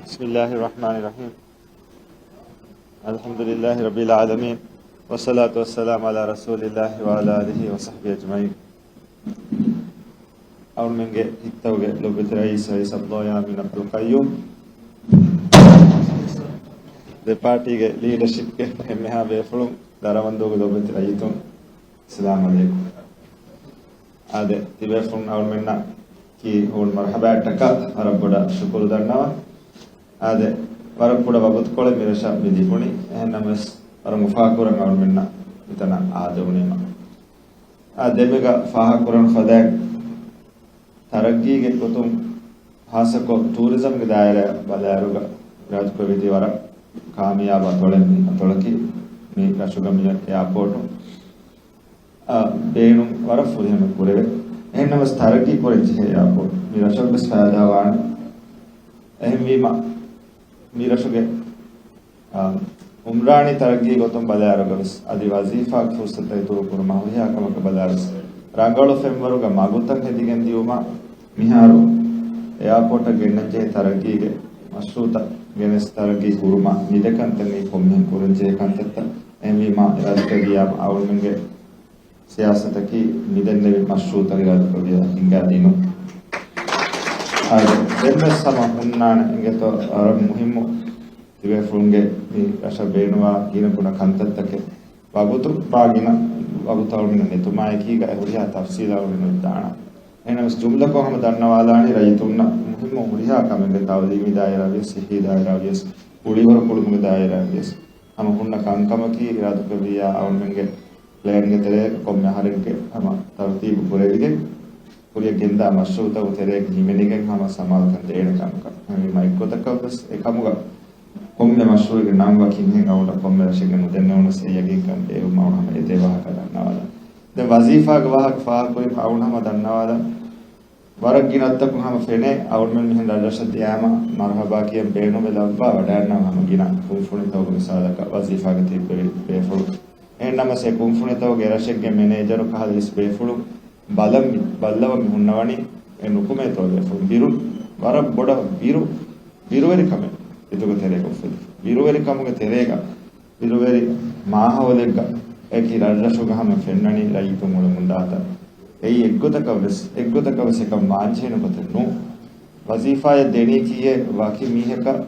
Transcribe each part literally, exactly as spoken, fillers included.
بسم الله الرحمن الرحيم. الحمد لله رب العالمين، والصلاة والسلام على رسول الله وعلى آله وصحبه أجمعين. އަޅުމެންގެ ހިތްތަކުގެ ލޮބުވެތި ރައީސް، ރައީސް އަބްދުﷲ ޔާމީން އަބްދުލް ޤައްޔޫމް، ދެ ޕާޓީގެ ލީޑަޝިޕްގެ އެންމެހާ ބޭފުޅުން، ދަރަވަންދޫގެ ލޮބުވެތި ރައްޔިތުން، އައްސަލާމު ޢަލައިކުމް. އާދެ، ތިބޭފުޅުން އަޅުމެންނަށް ކީ ހޫނު މަރުޙަބާއަށްޓަކާ ވަރަށް ބޮޑަށް ޝުކުރު ދަންނަވަން. އާދެ، ވަރަށް ކުޑަ ވަގުތުކޮޅެއް މިރަށަށް މި ލިބުނީ. އެހެންނަމަވެސް، ވަރަށް އުފާކުރަން އަޅުމެންނަށް މިތަނަށް އާދެވުނީމަ. އާ، ދެމެގަ ފާހަގަކުރަން ފަދައިން، ތަރައްގީގެ ގޮތުން ހާއްސަކޮށް ޓޫރިޒަމްގެ ދާއިރާ ބަލާއިރުގަ އިރާދަކުރެއްވީތީ ވަރަށް ކާމިޔާބު އަތޮޅެއް މި އަތޮޅަކީ. މި ރަށުގަ މި އެއާޕޯޓު، އާ، ބޭނުން ވަރަށް ފުރިހަމަ ކުރެވޭ. އެހެންނަމަވެސް ތަރައްގީ ކުރަން ޖެހޭ އެއާޕޯޓު މި ރަށަށްވެސް ފައިދާވާނެ. އެހެންވީމަ، މި ރަށުގެ އާ، އުމްރާނީ ތަރައްގީ ގޮތުން ބަލާއިރުގަވެސް، އަދި ވަޒީފާގެ ފުރުސަތު އިތުރު ކުރުމަށް ހުރިހާ ކަމަކަށް ބަލާއިރުވެސް، ރަނގަޅު ފެންވަރުގެ މަގުތައް ހެދިގެން ދިޔުމަށް މިހާރު އެއާޕޯޓަށް ގެންނަންޖެހޭ ތަރައްގީގެ މަޝްރޫއުތައް ގެނެސް ތަރައްގީ ކުރުމަށް މިދެކަންތައް މީ ކޮންމެހެން ކުރަންޖެހޭ ކަންތައްތައް. އެހެންވީމާ އިރާދަކުރެއްވިއްޔާ އަޅުމެންގެ ސިޔާސަތަކީ މިދެންނެވި މަޝްރޫއުތައް އިރާދަކުރެއްވިއްޔާ ހިންގާދިނުން. އާދެ، ދެންވެސް ހަމަ ހުންނާނެ އިނގޭތޯ ވަރަށް މުހިއްމު ތިބޭފުޅުންގެ މި ރަށަށް ބޭނުންވާ ގިނަ ގުނަ ކަންތައްތަކެއް. ވަގުތު ބާ ގިނަ ވަގުތު އަޅުމެންނަށް ނެތުމާއެކީގަ އެ ހުރިހާ ތަފްސީލާ އަޅުމެން ނުދާނަން. އެހެނަސް ޖުމްލަކޮށް ހަމަ ދަންނަވާލާނީ ރައްޔިތުންނަށް މުހިއްމު ހުރިހާ ކަމެއްގެ ތަޢުލީމީ ދާއިރާ ވިޔަސް، ޞިއްޙީ ދާއިރާ ވިޔަސް، ކުޅިވަރު ކުޅުމުގެ ދާއިރާ ވިޔަސް، ހަމަ ހުންނަ ކަންކަމަކީ އިރާދަކުރެއްވިއްޔާ އަޅުމެންގެ ޕްލޭންގެ ތެރޭގަ ކޮންމެ އަހަރެއްގެ ހަމަ ތަރުތީބު ކުރެވިގެން، ކުރިއަށް ގެންދާ މަޝްރޫއުތަކުގެ ތެރޭގަ ހިމެނިގެން ހަމަ ސަމާލުކަން ދޭނެ ކަމަކަށް. އެހެންވީމާ އެއްގޮތަކަށްވެސް އެކަމުގަ ކޮންމެ މަޝްރޫއެއްގެ ނަން ވަކިންހެން އަޅުގަނޑަށް ކޮންމެ ރަށެއްގެ ނުދެންނެވުނަސް އެ ޔަގީންކަން ބޭއްވުމަށް އަޅުގަނޑު ހަމަ އެދޭ ވާހަކަ ދަންނަވާލަން. ދެން ވަޒީފާގެ ވާހަކަ ފާހަގަކުރީމަ އަޅުގަނޑު ހަމަ ދަންނަވާލަން. ވަރަށް ގިނަ އަތްތަކުން ހަމަ ފެނޭ، އަޅުމެން މިހެން ރަށްރަށަށް ދިޔާމަ މަރުޙަބާ ކިޔަން ބޭނުމެއް ލައްވާ ވަޑައިގަންނަވާ ހަމަ ގިނަ ކުންފުނިތަކުގެ މިސާލަކަށް ވަޒީފާގަ ތިއްބެވި ބޭފުޅުން. އެހެންނަމަސް އެ ކުންފުނިތަކުގެ ރަށެއްގެ މެނޭޖަރު ކަހަލަ އިސް ބޭފުޅުން ބަލަން މި، ބައްލަވަން މި ހުންނަވަނީ އެ ނުކުމޭތޯ ބޭފުޅުން. ބިރު، ވަރަށް ބޮޑަށް ބިރު، ބިރުވެރިކަމެއް އިތުގެ ތެރޭގަ އުފެދި. ބިރުވެރިކަމުގެ ތެރޭގަ ބިރުވެރި މާހައުލެއްގަ އެކި ރަށްރަށުގަ ހަމަ ފެންނަނީ ރައްޔިތުން އުޅެމުންދާތަން. އެއީ އެއްގޮތަކަށްވެސް، އެއްގޮތަކަށްވެސް އެކަން ވާންޖެހޭނެ ގޮތެއް ނޫން. ވަޒީފާއެއް ދެނީކީއެއް ވަކި މީހަކަށް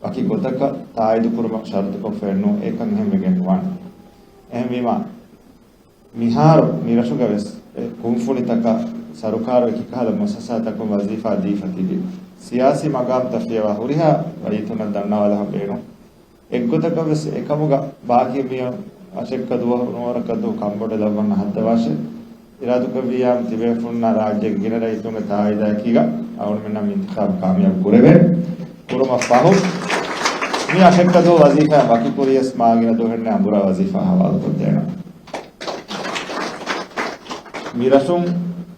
ވަކި ގޮތަކަށް ތާއީދު ކުރުމަށް ޝަރުތުކޮށްފައެއް ނޫން. އެކަން އެހެން ވެގެން ނުވާނެ. އެހެންވީމާ، މިހާރު މިރަށުގަވެސް އެ ކުންފުނިތަކަށް ސަރުކާރު އެކިކަހަލަ މުއައްސަސާތަކުން ވަޒީފާ ދީފަ ތިބި، ސިޔާސީ މަގާމްތައް ފިޔަވާ ހުރިހާ ރައްޔިތުންނަށް ދަންނަވާލާ ހަމަ ބޭނުން. އެއްގޮތަކަށްވެސް އެކަމުގަ ބާކީ މިއޮތް އަށެއްކަ ދުވަހު ނުވަރަކަށް ދުވަހު ކަންބޮޑު ލައްވަން ހައްދަވާށޭ. އިރާދަކުރެއްވިއްޔާ ތިބޭފުޅުންނާ ރާއްޖޭގެ ގިނަ ރައްޔިތުންގެ ތާއީދާއެކީގަ އަޅުމެންނަށް މި އިންތިޚާބު ކާމިޔާބު ކުރެވޭ. ކުރުމަށް ފަހު، މި އަށެއްކަ ދުވަހު ވަޒީފާއިން ވަކި ކުރިޔަސް މާ ގިނަ ދުވަހެއް ނޭނގެ އަނބުރާ ވަޒީފާ ހަވާލުކޮށްދޭނަން. މިރަށުން،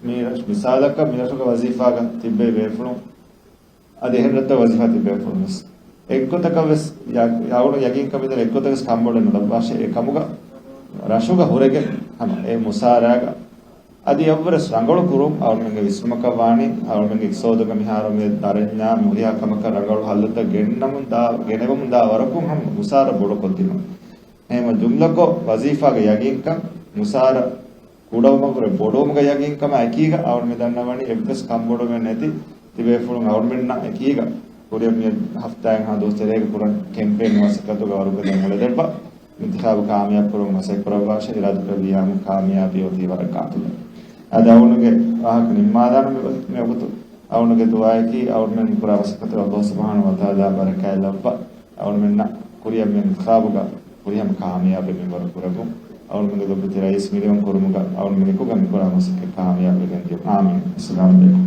މިރަށް، މިސާލަކަށް މިރަށުގެ ވަޒީފާގަ ތިއްބެވި ބޭފުޅުން އަދި އެހެން ރަށްތައް ވަޒީފާ ތިބޭ ފުރުސަތު. އެއްގޮތަކަށް ވެސް ޔަ-، ޔަގީންކަމެއް ދޭން އެއްގޮތަކަށް ވެސް ކަންބޮޑެއް ނުލައްވާށޭ. އެކަމުގަ ރަށުގަ ހުރެގެން ހަމަ އެ މުސާރައިގަ އަދި އެއަށްވުރެސް ރަނގަޅު ކުރުން އަޅުމެންގެ ވިސްނުމަކަށް ވާނީ. އަޅުމެންގެ އިޤްތިޞާދުގަ މިހާރު މި ދަރަންޏާ މި ހުރިހާ ކަމަކަށް ރަނގަޅު ހައްލުތައް ގެންނަމުން ދާ، ގެނެވެމުން ދާ ވަރަކުން ހަމަ މުސާރަ ބޮޑުކޮށްދިނުން. އެހެންވެ ޖުމްލަކޮށް ވަޒީފާގެ ޔަގީންކަން މުސާރަ ކުޑަވުމަށްވުރެ ބޮޑުވުމުގެ ޔަގީންކަމާ އެކީގަ އަޅުމެން ދަންނަވަނީ އެއްވެސް ކަންބޮޑުވެ ނެތި ތިބޭފުޅުން އަޅުމެންނާ އެކީގަ ކުރިއަށް މި ހަފްތާއެއްހާ ދުވަސް ތެރޭގަ ކުރަން ކެމްޕޭން މަސައްކަތުގަ ވަރުގަދަ އުޅެދެއްވާ އިންތިޚާބު ކާމިޔާބު ކުރުމަށް މަސައްކަތް ކުރައްވާށޭ. އިރާދަކުރެއްވިއްޔާމު ކާމިޔާބީ އޮތީ ވަރަށް ގާތުގަ. އަދި އަޅުގަނޑުގެ ވާހަކަ ނިންމާލާނަން މި ވަ-، މި ވަގުތު. އަޅުގަނޑުގެ ދުޢާއަކީ އަޅުމެން ކުރާ މަސައްކަތަށް ﷲ ސުބްޙާނަހޫ ވަތަޢާލާ ބަރަކާތް ލައްވާ އަޅުމެންނަށް ކުރިއަށް މި އިންތިޚާބުގަ ހުރިހަމަ ކާމިޔާބެއް މިންވަރު ކުރެއްވުން. އަޅުމެންގެ ލޮބުވެތި ރައީސް މިނިވަން ކުރުމުގަ އަޅުމެން އެކުގަ މިކުރާ މަސައްކަތް ކާމިޔާބުވެގެން ދިޔުން. އާމީން. އައްސަލާމު ޢަލައިކުމް.